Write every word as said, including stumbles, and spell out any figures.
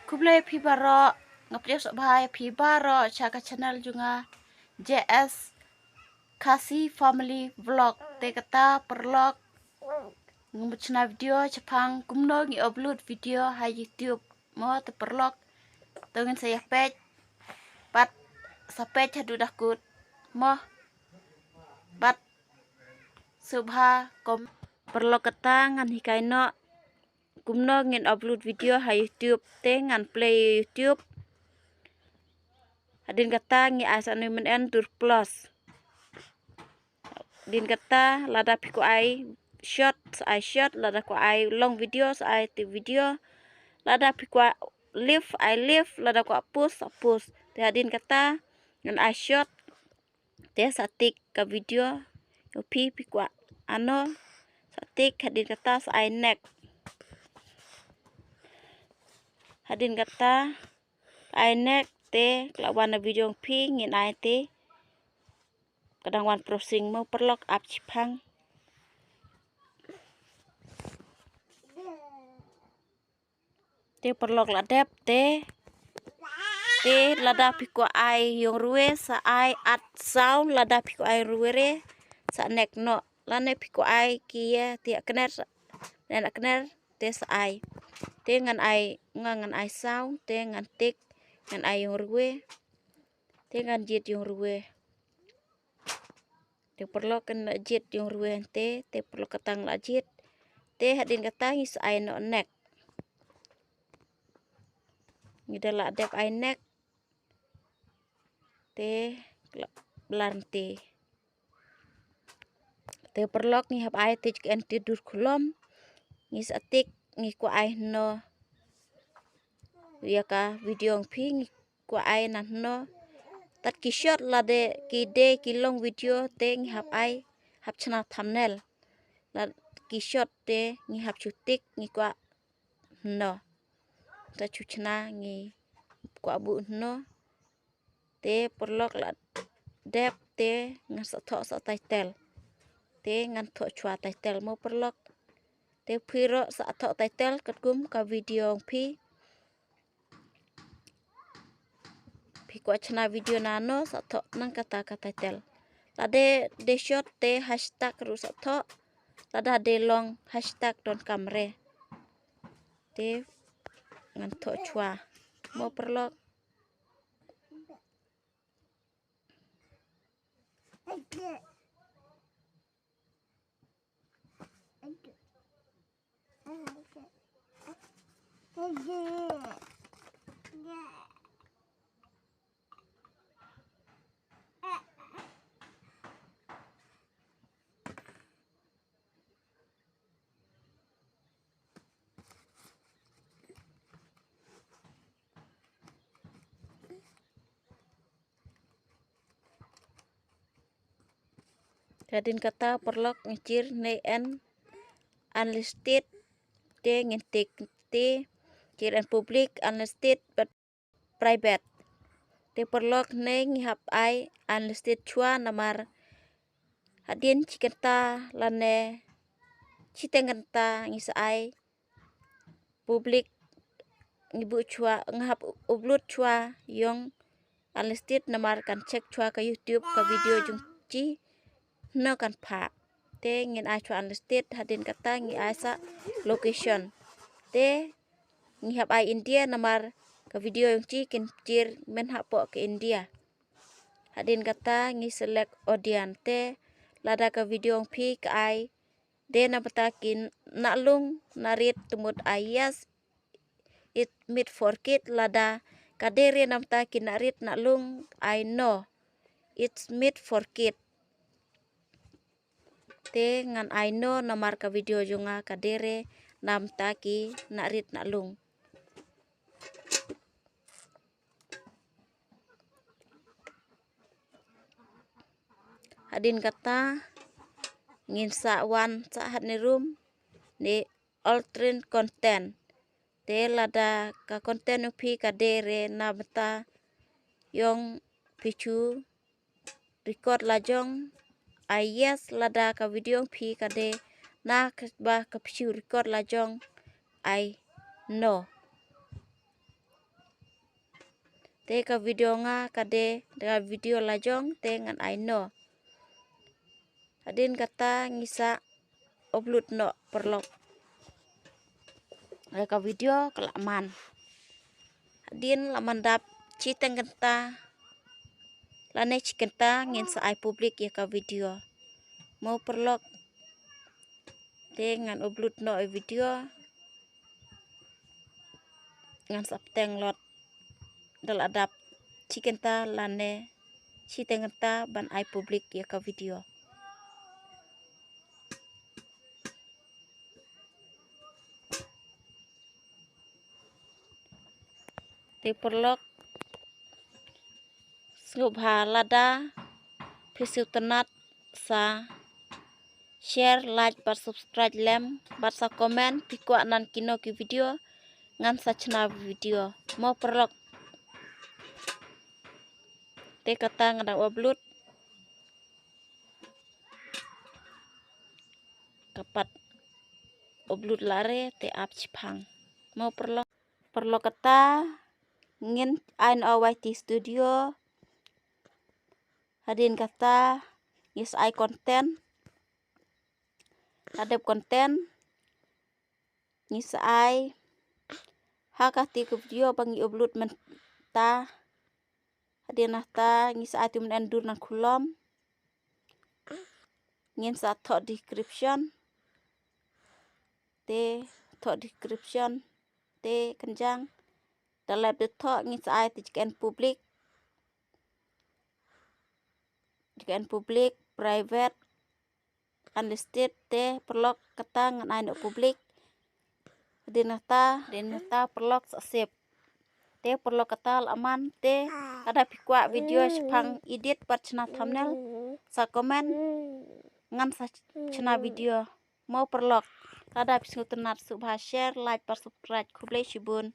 Khublei phi baroh, nga pdiang sngewbha ïa phi baroh sha ka channel jong nga, J S Khasi Family Vlog. Te kata paralok, nga mut shna video shaphang kumno ngi upload video ha YouTube mo. Te paralok, to ngin sa ïa peit, pat sa peit haduh da kut mo. Pat sngewbha kom. Paralok, kata ngan hikai noh kumno ngin upload video ha YouTube. Te ngan play YouTube. Hadien kata ngi ai sa une u mynta dur plus. Hadien kata lada phi kwah ai short, sa ai short, lada kwah ai long video, sa ai te video. Lada phi kwah live, ai live, lada kwah post, sa post. Te hadien kata ngan ai short. Te sa tik ka video jong phi, phi kwah ano, sa tik. Hadien kata sa ai next. Hadien kata ai next, te ka la wan na video jong phi, ngin ai te ka dang wan processing mo paralok, ap shiphang. Te paralok, la dep te. Te lada phi kwah ai ïong ruwe, sa ai at sound. Lada phi kwah ai ruwe re, sa next noh. Lane phi kwah ai ki ïa te ïa kner, ne na kner, te sa ai. Te ngan ai, nga ngan ai sound, te ngan tik, ngan ai ïong ruwe. Te ngan jied ïong ruwe. Te paralok, kan la jied ïong ruwe te, te paralok, kata nga la jied. Te hadien kata ngi sa ai noh next. Ngi da la dep ai next. Te la blar te. Te paralok, ngi hap ai te jingkren te dur khulom. Ngi sa tik, ngi kwah ai hano ïa ka video jong phi, ngi kwah ai na hano. Tad ki short lade ki dei ki long video te ngi hap ai, hap shna thumbnail. Lad ki short te ngi hap shu tik, ngi kwah hano. Te shu shna, ngi kwah buh hano. Te paralok, la dep te ngan sa thoh sa title. Te ngan thoh shuwa title mo paralok. Te phi ruh sa thoh title katkum ka video jong phi. Phi kwah shna video nano, sa thoh nang kata ka title. Lada dei short te hashtag ruh sa thoh. Lada dei long, hashtag donkam re. Te ngan thoh shuwa mo paralok. Hadien kata paralok, ngi share ne en unlisted, te ngin tik te, share en public, unlisted bad private. Te paralok, ne ngi hap ai unlisted shuwa namar hadien shi kynta lane shiteng kynta ngi sa ai public, ngi buh shuwa, ngi hap upload shuwa ïong unlisted namar kan check shuwa ka YouTube ka video jong shi, hano kan phah. Te ngin ai shuwa unlisted, hadien kata ngi ai sa location. Te ngi hap ai India namar ka video jong shi kin share mynhapoh ka India. Hadien kata ngi select audience. Te lada ka video jong phi ka ai dei na bynta ki nahlung, narit, te mut ai yes, it's made for kid. Lada ka dei re na bynta ki narit nahlung, ai no, it's made for kid. Te ngan ai no namar ka video jong nga ka dei re na bynta ki narit nahlung. Hadien kata ngin sa wan sa hangne room ne alternate content. Te lada ka content jong phi ka dei re na bynta ïong phi shu record lajong, ai yes. Lada ka video jong phi ka dei na kaba ka phi shu record lajong, ai no. Te ka video nga ka dei da ka video la jong te ngan ai noh. Hadien kata ngi sa upload noh paralok. Ïa ka video ka la man. Hadien la man dap shiteng kynta lane shi kynta ngin sa ai public ïa ka video. Mo paralok. Te ngan upload noh ïa video. Ngan sa bteng lot da la dap shi kynta lane shiteng kynta ban ai public ïa ka video. Te paralok, sngewbha lada phi sngewtynnat sa share, like bad subscribe lem bad sa comment phi kwah nan kino ki video ngan sa chna video. Mo paralok. Te kata nga dang upload. Ka pat upload la re te ap shipang. Mo paralok. Paralok kata ngin ai na Y T Studio. Hadien kata ngi sa ai content. La dep content ngi sa ai ha kata ka video ba ngi upload mynta. Hadien kata ngi sa ai tu mynta dur nang khulom. Ngin sa thoh description. Te thoh description te kynjang. Da lep te thoh ngin sa ai te jingkren public. Jingkren public, private, unlisted te paralok kata ngan ai noh public. Hadien kata, hadien kata paralok sa save. Te paralok kata la man te lada phi kwah video shipang edit bad chna thumbnail sa comment ngan sa chna video. Mo paralok lada phi sngewtynnat sngewbha share, like bad subscribe. Khublei shibun.